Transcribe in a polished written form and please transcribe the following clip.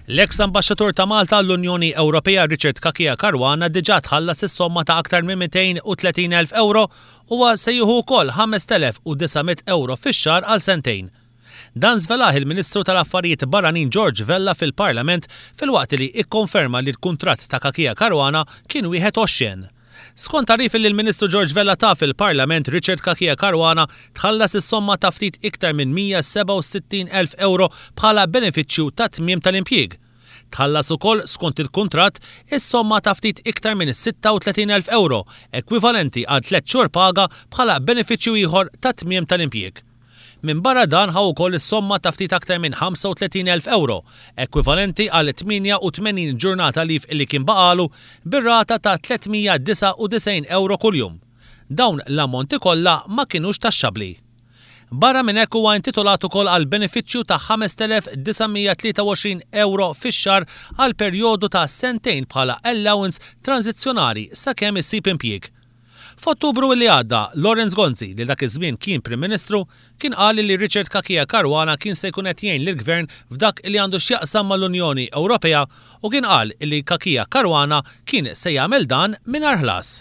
L-eks Ambaxxatur ta' Malta għall-Unjoni Ewropea Richard Cachia Caruana diġà tħallas is-somma ta' aktar minn 230,000 ewro. Huwa se jieħu wkoll 5,900 ewro fix-xahar għal sentejn. Dan żvelah il-Ministru tal-Affarijiet Barranin George Vella fil-Parlament filwaqt li ikkonferma li l-kuntratt ta' Cachia Caruana kien wieħed oxxen. Skont tagħrif li l-Ministru George Vella ta fil-Parlament, Richard Cachia Caruana tħallas is-somma ta' ftit iktar minn 167,000 ewro bħala benefiċċju tat-tmiem tal-impjieg. Tħallas ukoll, skont il-kuntratt, is-somma ta' ftit iktar minn 36,000 ewro, ekwivalenti għal tlett xhur paga bħala benefiċċju ieħor tat-tmiem tal-impjieg. Minbarra dan ħa wkoll is-somma ta' ftit aktar minn 35,000 ewro, ekwivalenti għal 88 ġurnata leave li kien baqagħlu, bir-rata ta' 399 ewro kuljum. Dawn l-ammonti kollha ma kinux taxxabbli. Barra minn hekk huwa intitolat ukoll għal benefiċċju ta' 5,923 ewro fix-xahar għal perjodu ta' sentejn bħala allowance tranżizzjonali sakemm isib impjieg. F'Ottubru li għadda, Lawrence Gonzi, li dak iż-żmien kien Prim Ministru, kien qal li Richard Cachia Caruana kien se jkun qed jgħin lill-Gvern f'dak li għandu x'jaqsam mal-Unjoni Ewropea u kien qal li Cachia Caruana kien se jagħmel dan mingħajr ħlas.